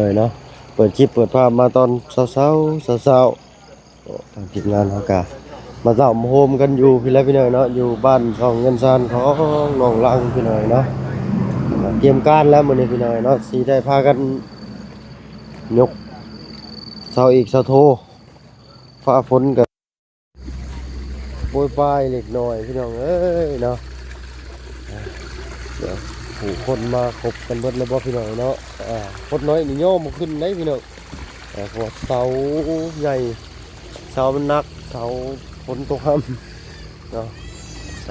ເລີຍເນາະ ເປີດຄລິບເປີດພາບມາຕອນເຊົ້າໆ ເຊົ້າໆ ໂອ້ ທາງທີມງານເຮົາກະມາເຕົ້າມາໂຮມກັນຢູ່ພີ້ແຫຼະພີ່ນ້ອງເນາະ ຢູ່ບ້ານຊ່ອງເຮືອນຊານຂອງນ້ອງລັງພີ່ນ້ອງເນາະ ກຽມການແລ້ວມື້ນີ້ພີ່ນ້ອງເນາະ ຊິໄດ້ພາກັນຍົກເສົາເອກເສົາໂທ ຟ້າຝົນກະ ໂປຍປາຍເລັກນ້ອຍພີ່ນ້ອງເອີຍເນາະ ດຽວຜູ້ຄົນມາຄົບກັນເບິດແລ້ວບໍ່ພີ່ນ້ອງເນາະ ອ່າ ຄົນນ້ອຍນີ້ຍໍບໍ່ຂຶ້ນໄດ໋ພີ່ນ້ອງ ເພາະວ່າເສົາໃຫຍ່ ເສົາມັນໜັກ ເສົາຝົນຕົກຫ້ຳເນາະ ໃສ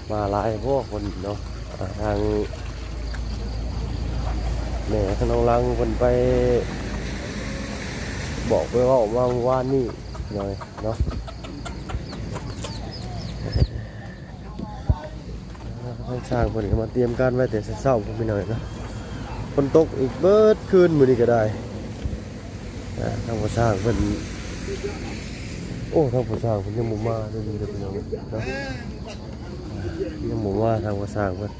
ມາຫຼາຍບໍ່ຄົນເນາະ ອ່າ ທາງແມ່ຂອງນ້ອງລັງເພິ່ນໄປບອກໄປເວົ້າມາມື້ວານນີ້ໜ້ອຍເນາະ ທາງຊ່າງເພິ່ນກໍມາຕຽມການໄວ້ແຕ່ເຊົ້າໆ ພີ່ນ້ອງເນາະ ຝົນຕົກອີກເບິດຄືນມື້ນີ້ກໍໄດ້ ອ່າ ທາງພໍ່ຊ່າງເພິ່ນ ໂອ້ ທາງພໍ່ຊ່າງເພິ່ນຍັງບໍ່ມາເດີ ພີ່ນ້ອງເນາະ ອ່າ ຍັງບໍ່ມາທາງພໍ່ຊ່າງເພິ່ນ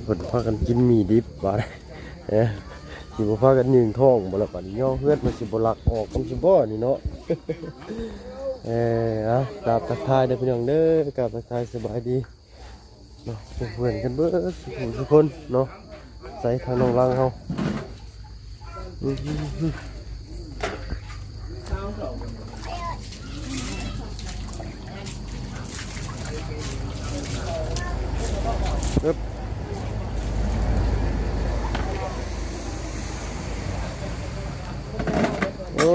ເພິ່ນພາກັນກິນໝີ່ດິບບາດ ເອີ ຊິບໍ່ພາກັນຍືງທ້ອງບໍ່ລະບາດນີ້ ຍໍເຮືອນເພິ່ນຊິບໍ່ລັກອອກນຳຊິບໍ່ນີ້ເນາະ ເອີ ອ່າ ກາບທັກທາຍເດີພີ່ນ້ອງເດີ ກາບທັກທາຍສະບາຍດີ ເນາະ ເພື່ອນກັນເບິດທຸກຜູ້ທຸກຄົນເນາະ ໃສ່ທາງນ້ອງລັງເຮົາ ອືມ ເອີບ ໂອ້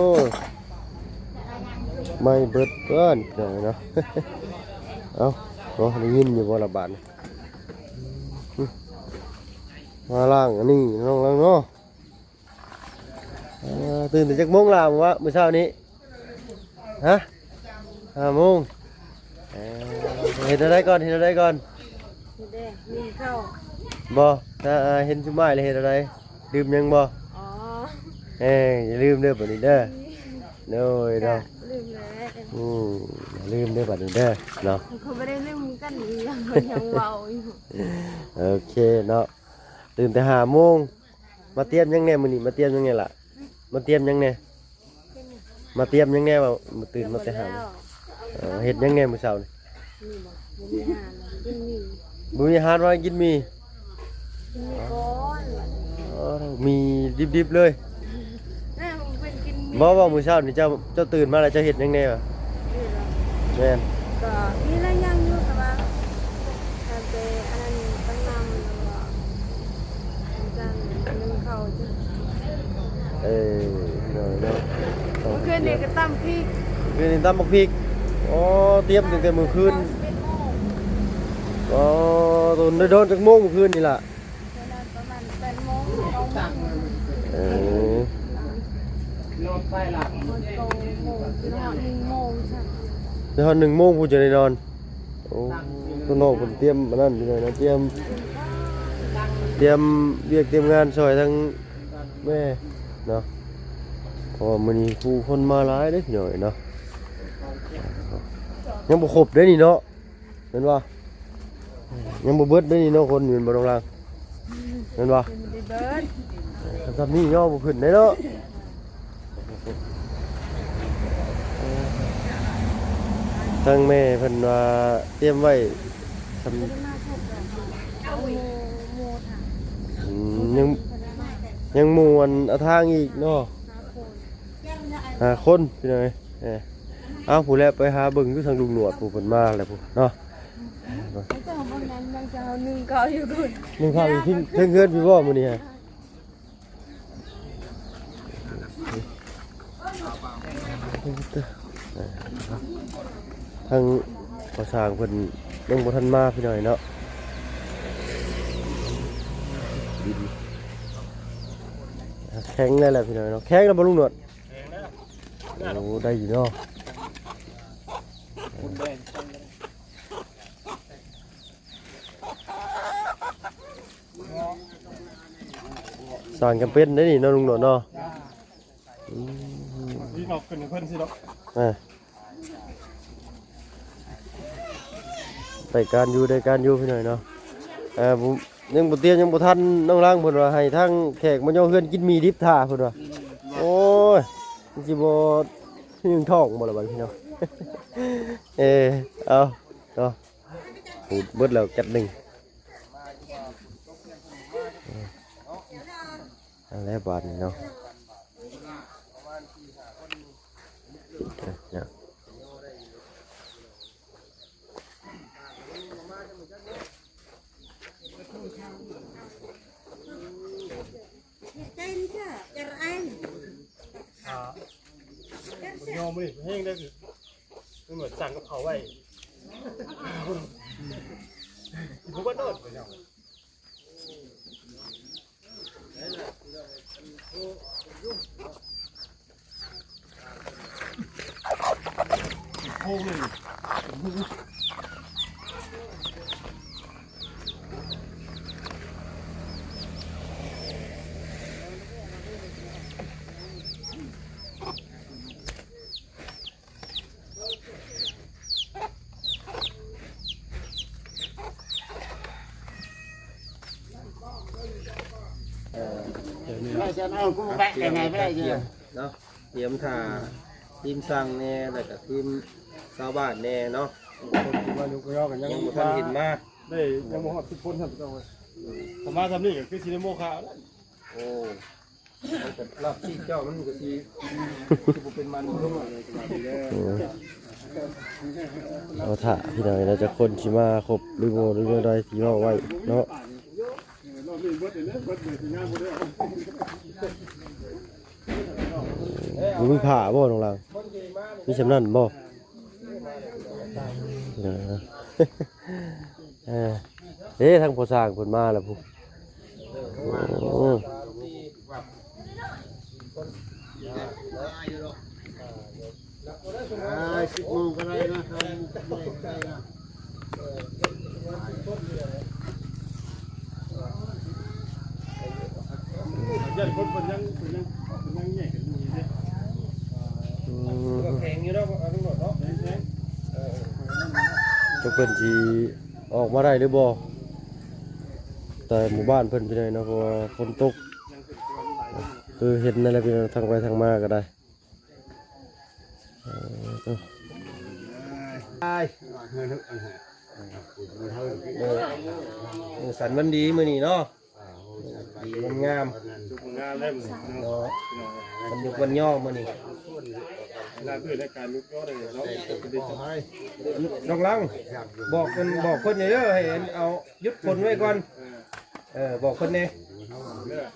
ໄໝ້ເບິດເພິ່ນເນາະ ເອົ້າ ບໍ່ໄດ້ຍິນຢູ່ບໍ່ລະບາດນີ້ ມາລ້າງອັນນີ້ນ້ອງລ້າງເນາະ ເອີ ຕື່ນແຕ່ຈັກໂມງລະ ມື້ວະ ມື້ເຊົ້ານີ້ ຮະ ຫ້າໂມງ ເອີ ເຮັດແນວໃດກ່ອນ ເຮັດແນວໃດກ່ອນ ເຮັດແດ່ ໜຶ້ງເຂົ້າ ບໍ່ ຖ້າເຫັນຊຸມອ້າຍແລ້ວເຮັດແນວໃດ ດື່ມຫຍັງບໍ່ ອໍ ເອີ ຢ່າລືມເດີບາດນີ້ເດີ ໂດຍເນາະ ກະລືມແລ້ວ ອືມ ຢ່າລືມເດີບາດນີ້ເດີເນາະ ເຂົາບໍ່ໄດ້ລືມກັນອີ່ຫຍັງ ເພິ່ນຍັງເວົ້າຢູ່ ໂອເຄເນາະ ຕື່ນແຕ່ຫ້າໂມງ ມາຕຽມຫຍັງແດ່ມື້ນີ້ ມາຕຽມຫຍັງແດ່ລະ ມາຕຽມຫຍັງແດ່ ມາຕຽມຫຍັງແດ່ວ່າ ຕື່ນມາແຕ່ຫ້າໂມງ ເອີ ເຮັດຫຍັງແດ່ມື້ເຊົ້ານີ້ ນີ້ບໍ່ ບໍ່ມີອາຫານກິນໝີ່ ບໍ່ມີອາຫານວ່າກິນໝີ່ ກິນໝີ່ກ່ອນ ເອີ ໝີ່ດິບໆເລີຍ ນະ ເພິ່ນກິນໝີ່ ບໍ່ ເວົ້າມື້ເຊົ້ານີ້ເຈົ້າ ເຈົ້າຕື່ນມາແລ້ວເຈົ້າເຮັດຫຍັງແດ່ວະ ແມ່ນ ກໍມີຫຼາຍຢ່າງຢູ່ ແຕ່ວ່າ ແຕ່ອັນນັ້ນຕັ້ງນຳ ແລ້ວກໍ ເອີ ໂດຍໆ ມື້ຄືນນີ້ກໍຕຳພິກ ຄືນນີ້ຕຳບັກພິກ ອໍ ຕຽມຕັ້ງແຕ່ມື້ຄືນ ຕອນສິບເອັດໂມງ ອໍ ຕອນນອນຈັກໂມງມື້ຄືນນີ້ລະ ນອນປະມານແປດໂມງ ເກົ້າໂມງ ເອີ ນອນໄປລະ ນອນເກົ້າໂມງ ຄືນອນໜຶ່ງໂມງຊັ້ນ ໄປຮອດໜຶ່ງໂມງພຸ້ນຈັ່ງໄດ້ນອນ ໂອ້ ໂຕນ້ອງເພິ່ນຕຽມອັນນັ້ນຢູ່ເນາະ ຕຽມ ຕຽມວຽກຕຽມງານຊ່ອຍທັງແມ່ເນາະ ເພາະວ່າມື້ນີ້ຜູ້ຄົນມາຫຼາຍເດ້ພີ່ນ້ອງເນາະ ຍັງບໍ່ຄົບເດ້ນີ້ເນາະ ແມ່ນບໍ່ ຍັງບໍ່ເບິດເດ້ນີ້ເນາະ ຄົນຢູ່ແມ່ນບໍ່ນ້ອງລາງ ແມ່ນບໍ່ ຍັງບໍ່ໄດ້ເບິດ ຄັນຊ່ຳນີ້ຍໍບໍ່ຂຶ້ນເດ້ເນາະ ທາງແມ່ເພິ່ນວ່າຕຽມໄວ້ຊ່ຳ ອືມ ຍັງ ຍັງໝູ່ອັນອາທາງອີກເນາະ ຫ້າຄົນ ພີ່ນ້ອງເອີຍ ເອີ ເອົາ ຜູ້ແລະໄປຫາເບິ່ງຢູ່ທາງລຸງໜວດ ຜູ້ເພິ່ນມາແລ້ວຜູ້ເນາະ ເຈົ້າເບິ່ງນັ້ນ ຍັງຈະເອົາໜຶ້ງເຂົ້າຢູ່ພຸ້ນ ໜຶ້ງເຂົ້າຢູ່ເທິງ ເທິງເຮືອນພີ້ບໍ່ມື້ນີ້ຮະ? ທາງພໍ່ຊ່າງເພິ່ນຍັງບໍ່ທັນມາພີ່ນ້ອງເນາະ ແຂງແລ້ວແຫຼະພີ່ນ້ອງເນາະ ແຂງແລ້ວບໍ່ລຸງໜວດ? ແຂງແລ້ວ ໂອ້ ໄດ້ຢູ່ເນາະ. ສ້າງຈຳເປັນເດ້ນີ້ເນາະ ລຸງໂນດເນາະ. ອືມ ນີ້ເນາະ ຂຶ້ນເພິ່ນຊິເນາະ. ເອີ. ໄດ້ການຢູ່ ໄດ້ການຢູ່ພີ່ນ້ອງເນາະ. ເອີ ບໍ່ ຍັງບໍ່ຕຽມ ຍັງບໍ່ທັນ ນ້ອງລາງເພິ່ນວ່າໃຫ້ທາງແຂກມາຍໍເຮືອນກິນໝີ່ດິບຖ້າເພິ່ນວ່າ. ໂອ້ຍ ມັນຊິບໍ່ຍືງທ້ອງບໍ່ລະບັດນີ້ເນາະ. ເອີ ເອົາເນາະ ພູດເບິດແລ້ວແກັດໜຶ່ງ. ເອົາແລ້ວບາດນີ້ເນາະ. ເອີ ເນາະ. ຍອມນີ້ແຮງໄດ້ ຕຳຫຼວດສັ່ງກັບເຂົາໄວ້ ບໍ່ເບິດໂດດ. ເນາະ ຕຽມຖ້າທີມຊ່າງແດ່ ແລ້ວກະທີມຊາວບ້ານແດ່ເນາະ. ຄົນທີ່ມາຍົກຍອກະຍັງ ຍັງບໍ່ທັນເຫັນມາ ໄດ້ ຍັງບໍ່ຮອດສິບຄົນຊ້ຳ ເຈົ້າເອີຍ. ຖ້າມາຊ່ຳນີ້ກະຄືຊິໄດ້ໂມຄະແລ້ວ. ໂອ້ ລາບຊີດເຈົ້າມັນກະຊິ ຊິບໍ່ເປັນມັນ ເອົາຖ້າພີ່ນ້ອງເອີຍ ຈັກຄົນຊິມາຄົບຫຼືບໍ່ ຫຼືແນວໃດທີ່ເວົ້າໄວ້ເນາະ. ບໍ່ມີຜ້າບໍ່ນ້ອງລາງ? ມີສ່ຳນັ້ນບໍ່? ເອີ ເອີ ເດ້ ທາງພໍ່ຊ່າງເພິ່ນມາແລ້ວພຸ້ນ. ໂອ້ ອ່າ ສິບໂມງກໍໄດ້ນະ ເກົ້າໂມງກໍໄດ້ນະ. ຢ້ານຄົນເພິ່ນຍັງ ເພິ່ນຍັງ ເພິ່ນຍັງແຍກກັນຢູ່ເດ້. ອືມ ແຂງຢູ່ເນາະ ອາ ຕຳຫຼວດເນາະ ແຂງໆ. ເອີ ຈັກເພິ່ນຊິອອກມາໄດ້ຫຼືບໍ່ ແຕ່ໝູ່ບ້ານເພິ່ນພີ່ນ້ອງເນາະ ເພາະວ່າຝົນຕົກ ຄືເຫັນນັ້ນແຫຼະພີ່ນ້ອງ ທາງໄປທາງມາກໍໄດ້. ເອີ ເອີ ມື້ສັນວັນດີມື້ນີ້ເນາະ ດີວັນງາມ ສຸກງາມເລີຍມື້ນີ້ເນາະ ວັນຍຸກວັນຍໍມື້ນີ້. ລາບພື້ນໃນການຍຸກຍໍໄດ້ເນາະ ນ້ອງລັງ ບອກເພິ່ນ ບອກເພິ່ນແດ່ເດີ ໃຫ້ເອົາຢຸດຝົນໄວ້ກ່ອນ. ເອີ ບອກເພິ່ນແດ່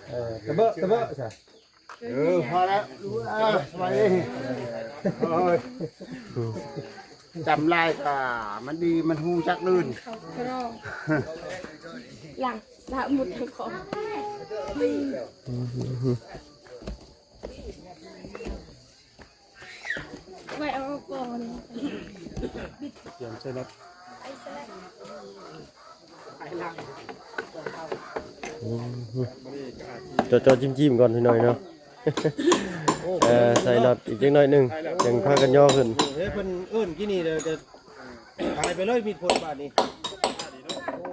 ເອີ ຕະເບີະ ຕະເບີະຊະ. ເອີ ພໍແລ້ວ ເອີ ສະບາຍດີ. ໂອ້ຍ ຈຳຫຼາຍກະມັນດີ ມັນຮູ້ຈັກລື່ນ ເຂົາກະລອງ ຫຼັງລະໝົດທັງຂອງ. ໄວ້ເອົາກ່ອນ ຕຽມໃສ່ລັດ. ເຈາະໆ ຈິ້ມໆ ກ່ອນໜ້ອຍເນາະ. ເອີ ໃສ່ນັດອີກຈັກໜ້ອຍໜຶ່ງ ຈັ່ງພາກັນຍໍຂຶ້ນ. ເອີ ເພິ່ນເອີ້ນກີ້ນີ້ ດຽວຈະຫາຍໄປເລີຍ ມີດພົນບາດນີ້. ໂອ້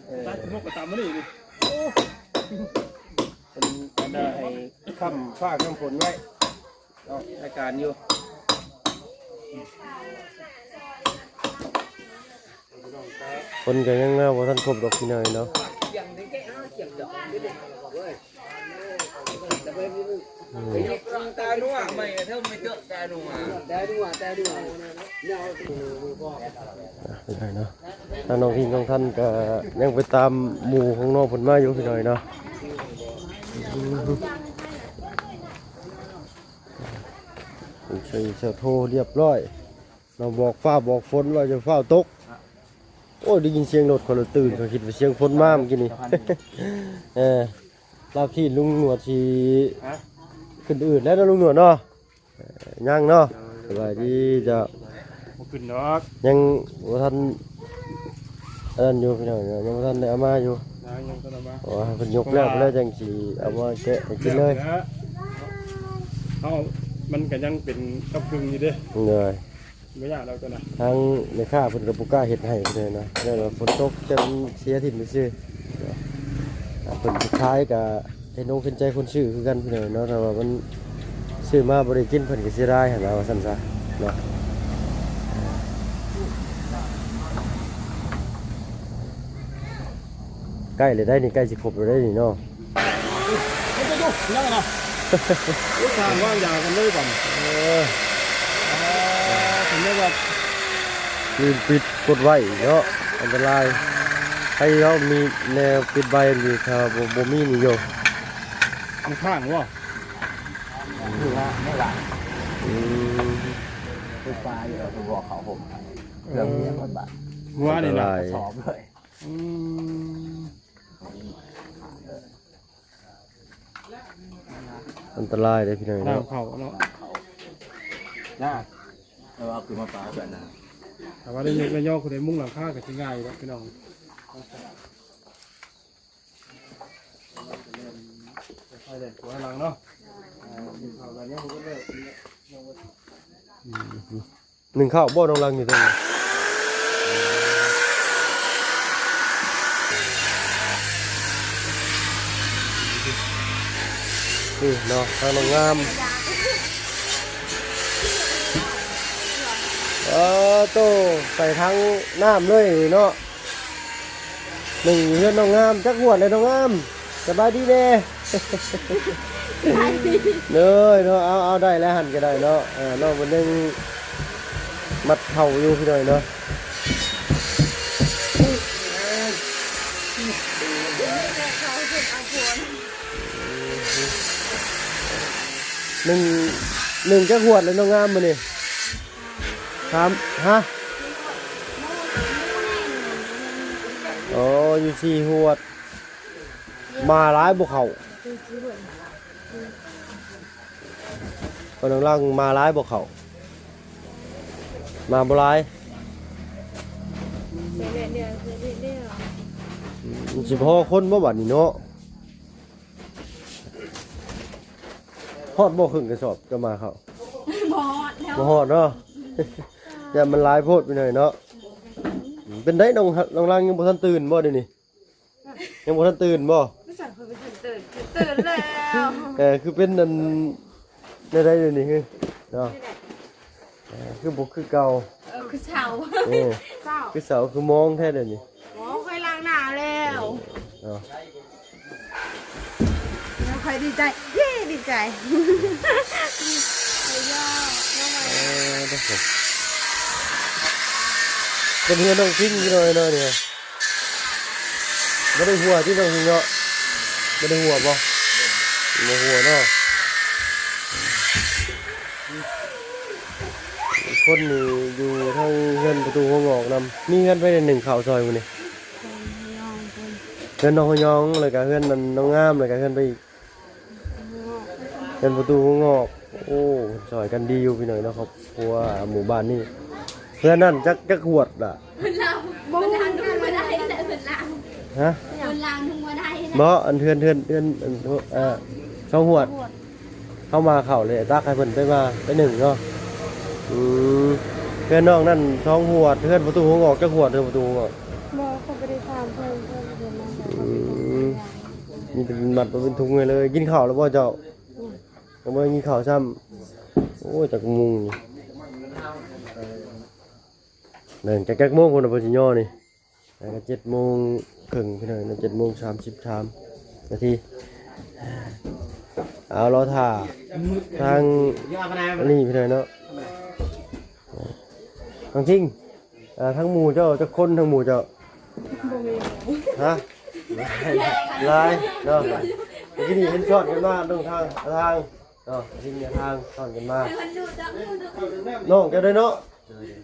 ເອີ ຕັດຫົວກະຕຳມານີ້ນີ້. ໂອ້ ເພິ່ນອັນນ່າໃຫ້ຄ້ຳຟ້າຄ້ຳຝົນໄວ້. ເນາະ ລາຍການຢູ່ ຄົນກໍຍັງມາບໍ່ທັນຄົບດອກພີ່ນ້ອງເນາະ. ອືມ ຕາໜັວ ໄມ່ເທີໄມ່ເຕີຕາໜັວ ຕາໜັວ ຕາໜັວ ເນາະ. ທາງນ້ອງທິງນ້ອງທັນກໍຍັງໄປຕາມໝູ່ຂອງນ້ອງເພິ່ນມາຢູ່ພີ່ນ້ອງເນາະ. ອືມ ໃສ່ເສື້ອໂທລຽບຮ້ອຍເນາະ ບອກຟ້າບອກຝົນວ່າຢ່າຟ້າວຕົກ. ໂອ້ຍ ໄດ້ຍິນສຽງລົດ ຂ້ອຍລະຕື່ນ ຂ້ອຍຄິດວ່າສຽງຝົນມາມື້ກີ້ນີ້. ເອີ ລາບຊີ້ນລຸງໜວດຊິ ຮະ ຂຶ້ນອືດແລ້ວເນາະລຸງໜວດເນາະ. ເອີ ຍັງເນາະ. ໂດຍ ສະບາຍດີເຈົ້າ. ບໍ່ຂຶ້ນດອກ ຍັງບໍ່ທັນອັນນັ້ນຢູ່ພີ່ນ້ອງເນາະ ຍັງບໍ່ທັນໄດ້ເອົາມາຢູ່. ຍັງ ຍັງບໍ່ທັນເອົາມາ ເພາະວ່າເພິ່ນຍົກແລ້ວ ເພິ່ນແລ້ວຈັ່ງຊິເອົາມາແກະໃຫ້ກິນເລີຍ. ເຮົາມັນກໍຍັງເປັນກັບກຶ່ງຢູ່ເດ້. ໂດຍ. ບໍ່ຍາກດອກຕົວນັ້ນ ທາງແມ່ຄ້າເພິ່ນກໍບໍ່ກ້າເຮັດໃຫ້ເພິ່ນເລີຍເນາະ ແລ້ວຝົນຕົກຈະເສຍຖິ້ມຊື່ໆ ເພິ່ນຂາຍກໍເຫັນອົກເຫັນໃຈຄົນຊື້ຄືກັນພີ່ນ້ອງເນາະ ຖ້າວ່າມັນຊື້ມາບໍ່ໄດ້ກິນເພິ່ນກໍເສຍດາຍຫັ້ນລະ ວ່າຊັ້ນຊະເນາະ. ໃກ້ແລ້ວໄດ໋ນີ້ ໃກ້ຊິຄົບແລ້ວໄດ໋ນີ້ເນາະ. ໂອ້ຍ ຍັງນະ ໂອ້ຍ ສ້າງວາງຢາກັນເລີຍບັດນີ້ ເອີ ເອີ ເປັນແນວວ່າ ລືມປິດກົດໄວ້ເນາະ ອັນຕະລາຍ ໃຜເຮົາມີແນວປິດໄວ້ຢູ່ ຖ້າບໍ່ ບໍ່ມີນີ້ໂຍ ມັນຄ້າງບໍ່? ອືມ ອືມ ໄຟຟ້າຢູ່ ເຂົາບໍ່ເຂົ້າໂຮມ ເຄື່ອງເມຍໝົດບາດ ຫົວນີ້ນະ ອັນຕະລາຍ ສອບເລີຍ ອືມ. ອັນຕະລາຍເດ້ພີ່ນ້ອງເນາະ ນ້ຳເຂົ້າເນາະ ນະ ເອີ ເອົາຂຶ້ນມາປາເພື່ອນນະ ຖ້າວ່າໄດ້ຍົກໄດ້ຍໍ ຜູ້ໃດມຸງຫຼັງຄາກໍຊິງ່າຍດອກພີ່ນ້ອງ ໄຟແດງຂົວຫຼັງເນາະ ອືມ ໜຶ້ງເຂົ້າບໍ່ ນ້ອງລັງຢູ່ຕົງນີ້ ນີ້ເນາະ ທາງນ້ອງງາມ ເອີ ໂຕ ໃສ່ຖັງນ້ຳເລີຍນີ້ເນາະ. ໜຶ້ງເຮືອນນ້ອງງາມ ຈັກຫວດແລ້ວນ້ອງງາມ? ສະບາຍດີແດ່ ເດີເນາະ ເອົາ ເອົາ ໄດ້ແລ້ວຫັ້ນກໍໄດ້ເນາະ ເອີ ນ້ອງເພິ່ນຍັງມັດເຂົ້າຢູ່ພີ່ນ້ອງເນາະ ໜຶ້ງ ໜຶ້ງຈັກຫວດແລ້ວນ້ອງງາມມື້ນີ້? ສາມ ຮະ? ອໍ ຢູ່ສີ່ຫວດ ມາຫຼາຍບໍ່ເຂົ້າ? ເພິ່ນກຳລັງມາຫຼາຍບໍ່ເຂົ້າ? ມາບໍ່ຫຼາຍ ອືມ ຊິພໍຄົນບໍ່ບັດນີ້ເນາະ? ຮອດບໍ່ເຄິ່ງກະສອບຈະມາເຂົ້າ? ບໍ່ຮອດແລ້ວ ບໍ່ຮອດເນາະ ຢ້ານມັນຫຼາຍໂພດໄປໜ້ອຍເນາະ ເປັນໃດນ້ອງ ນ້ອງລັງຍັງບໍ່ທັນຕື່ນບໍ່ດຽວນີ້? ຍັງບໍ່ທັນຕື່ນບໍ່? ບໍ່ໃຊ່ເພິ່ນບໍ່ທັນຕື່ນ ຄືຕື່ນແລ້ວ ເອີ ຄືເປັນອັນ ແນວໃດດຽວນີ້ເນາະ? ເອີ ຄືບໍ່ຄືເກົ່າ ເອີ ຄືເຊົາ ເອີ ເຊົ້າ ຄືເຊົາ ຄືມອງແທ້ດຽວນີ້ ໂອ້ ຂ້ອຍລ້າງໜ້າແລ້ວ ເອີ ເນາະ ແລ້ວຂ້ອຍດີໃຈ ເຢ້ ດີໃຈ ເອີ ເດີ ເປັນເຮືອນນ້ອງພິງຢູ່ໜ້ອຍໆນີ້ ບໍ່ໄດ້ຫົວຕິນ້ອງພິງເນາະ? ບໍ່ໄດ້ຫົວບໍ່? ບໍ່ຫົວເນາະ ຄົນນີ້ຢູ່ທາງເຮືອນປະຕູຫົວງອກນຳ ມີເຮືອນໃຜໜຶ້ງເຂົ້າຊ່ອຍມື້ນີ້? ເຮືອນນ້ອງຮະຍອງ ແລ້ວກະເຮືອນນ້ອງງາມ ແລ້ວກະເຮືອນໃຜອີກ? ເຮືອນປະຕູຫົວງອກ ໂອ້ ຊ່ອຍກັນດີຢູ່ພີ່ນ້ອງເນາະ ຄອບຄົວໝູ່ບ້ານນີ້ ເຮືອນນັ້ນຈັກ ຈັກຫວດລະ? ເພິ່ນລາວ ເພິ່ນລາວນຸ່ງບໍ່ໄດ້ນະ ເພິ່ນລາວ ຮະ? ເພິ່ນລາວນຸ່ງບໍ່ໄດ້ນະ ບໍ່ ອັນເຮືອນ ເຮືອນ ເຮືອນ ອັນ ເອີ ສອງຫວດ ເຮົາມາເຂົ້າເລີຍ ຕັກໃຫ້ເພິ່ນໄປມາ ໄປໜຶ້ງເນາະ ອືມ ເຮືອນນ້ອງນັ້ນສອງຫວດ ເຮືອນປະຕູຫົວງອກຈັກຫວດ? ເຮືອນປະຕູຫົວງອກ ບໍ່ ເຂົາບໍ່ໄດ້ຖາມເພິ່ນ ເພິ່ນເຮັດມາ ອືມ ມີແຕ່ມັດມາເປັນຖົງໃຫ້ເລີຍ ກິນເຂົ້າແລ້ວບໍ່ເຈົ້າ? ຍັງ ຍັງບໍ່ໄດ້ກິນເຂົ້າຊ້ຳ ໂອ້ຍ ຈັກໂມງນີ້ ເບິ່ງຈັກ ຈັກໂມງພຸ້ນນະ ເພິ່ນຊິຍໍນີ້ ເຈັດໂມງເຄິ່ງພີ່ນ້ອງ ເຈັດໂມງສາມສິບສາມນາທີ ເອົາ ລໍຖ້າທາງອັນນີ້ພີ່ນ້ອງເນາະ ທາງທີງ ເອີ ທາງໝູ່ເຈົ້າ ຈັກຄົນທາງໝູ່ເຈົ້າ? ບໍ່ມີ ຮະ? ຫຼາຍເນາະ ມື້ກີ້ນີ້ເຫັນຊ້ອນກັນມາເບິ່ງທາງ ທາງ ເນາະ ທີມງານທາງສອນກັນມາ ນ້ອງເຈົ້າໄດ້ເນາະ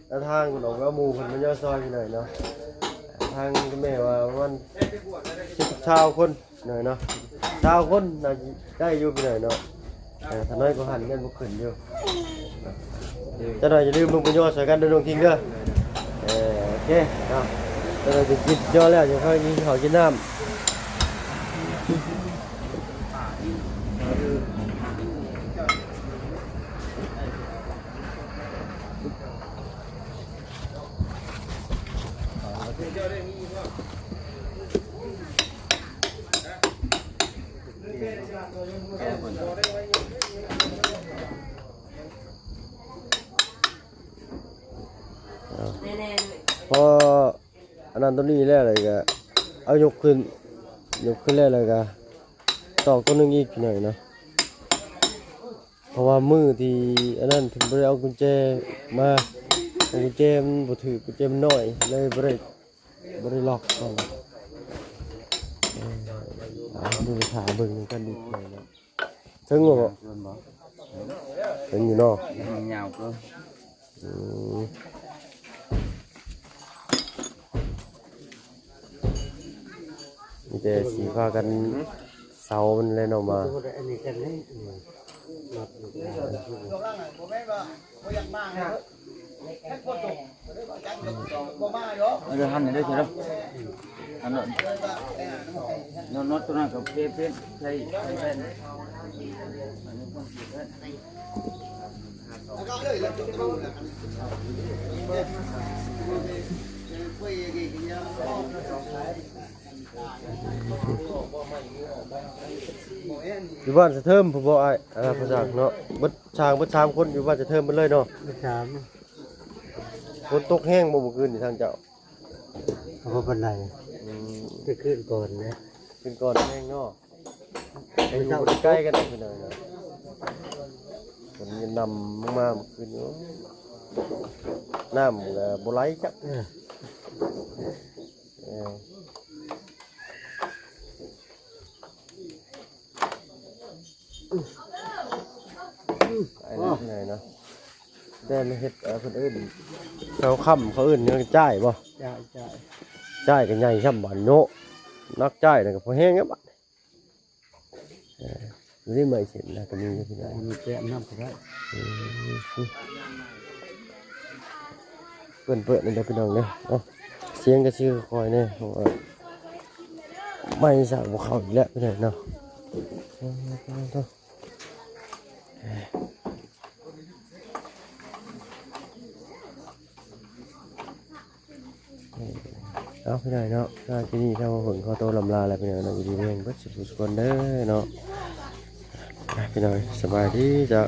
ແລ້ວທາງເພິ່ນອອກມາ ໝູ່ເພິ່ນມາຍໍຊ່ອຍພີ່ນ້ອງເນາະ ທາງແມ່ວ່າປະມານສິບ ຊາວຄົນພີ່ນ້ອງເນາະ ຊາວຄົນໜ້າຈະໄດ້ຢູ່ພີ່ນ້ອງເນາະ ເອີ ຖ້ານ້ອຍກວ່າຫັ້ນຍັງບໍ່ຂຶ້ນຢູ່ ຈັກໜ້ອຍຢ່າລືມເບິ່ງປະໂຫຍດຊ່ອຍກັນເດີນ້ອງຄິງເດີ ເອີ ໂອເຄເນາະ ຈັກໜ້ອຍຊິກິນຍໍແລ້ວ ຈັ່ງຄ່ອຍກິນເຂົ້າກິນນ້ຳ. ພໍອັນນັ້ນຕົວນີ້ແລ້ວ ແລ້ວກະເອົາຍົກຂຶ້ນ ຍົກຂຶ້ນແລ້ວ ແລ້ວກະຕອກຕົວໜຶ່ງອີກໜ້ອຍເນາະ. ເພາະວ່າມື້ທີ່ອັນນັ້ນເພິ່ນບໍ່ໄດ້ເອົາກຸນແຈມາ ເອົາກຸນແຈມັນບໍ່ຖືກ ກຸນແຈມັນນ້ອຍ ເລີຍບໍ່ໄດ້ ບໍ່ໄດ້ລັອກເນາະ. ເອີ ເອົາ ເບິ່ງ ຖ້າເບິ່ງນຳກັນອີກໜ້ອຍເນາະ. ເຖິງບໍ່? ເຖິງຢູ່ເນາະ ມັນຍາວເກີນ. ອືມ ມີແຕ່ຊິພາກັນເຊົາມັນແຫຼະເນາະ ມາ. ເອົາເດີ ຫັ້ນເດີ ເດີ ຫັ້ນເນາະ ເນາະ ໂຕນັ້ນກໍເພ ເພ ໃສ່ ໃສ່ແວ່ນ ອັນນີ້ ຢູ່ບ້ານສະເທີມພຸ້ນບໍ່ອ້າຍ? ອ່າ ພໍ່ຊ່າງເນາະ ເບິດຊ່າງເບິດສາມຄົນຢູ່ບ້ານສະເທີມເບິດເລີຍເນາະ. ເບິດສາມ. ຝົນຕົກແຮງບໍ່ມື້ຄືນນີ້ທາງເຈົ້າ? ກໍບໍ່ປານໃດ. ອືມ ຄືນກ່ອນແຫຼະ ຄືນກ່ອນແຮງເນາະ. ໄປຢູ່ບໍ່ໄດ້ໃກ້ກັນເລີຍພີ່ນ້ອງເນາະ ຝົນຍັງນຳລົງມາມື້ຄືນນີ້ ໂອ້ ນ້ຳກໍບໍ່ໄຫຼຈັກ. ເອີ ເອີ ໄປແລ້ວເນາະ. ແຕ່ມາເຮັດ ເອີ ເພິ່ນເອີ້ນເສົາຄ້ຳ ເຂົາເອີ້ນຫຍັງ ຈ້າຍບໍ່? ຈ້າຍ ຈ້າຍ ຈ້າຍກໍໃຫຍ່ຊ່ຳບາດເນາະ. ນັກຈ້າຍນັ້ນກໍພໍແຮງແລ້ວບາດ. ເອີ ຢູ່ໃນໄມ້ເສັ້ນນະກໍມີຢູ່ພີ່ນ້ອງ ມີແປະນຳກໍໄດ້. ອືມ ເປີດໆ ນີ້ເດີພີ່ນ້ອງເດີ. ເອົາ ສຽງກໍຊິຄ່ອຍແດ່ ເພາະວ່າໄມ້ສາກບໍ່ເຂົ້າອີກແລ້ວພີ່ນ້ອງເນາະ. ເອີ ເອີ ເອີ ເອົາ ພີ່ນ້ອງເນາະ ຄລິບນີ້ທາງເຮົາເພິ່ນຂໍໂຕລ່ຳລາແລ້ວພີ່ນ້ອງເນາະ. ຢູ່ດີມີແຮງເບິດສູ່ຜູ້ສູ່ຄົນເດີເນາະ. ໄປ ພີ່ນ້ອງ ສະບາຍດີເຈົ້າ.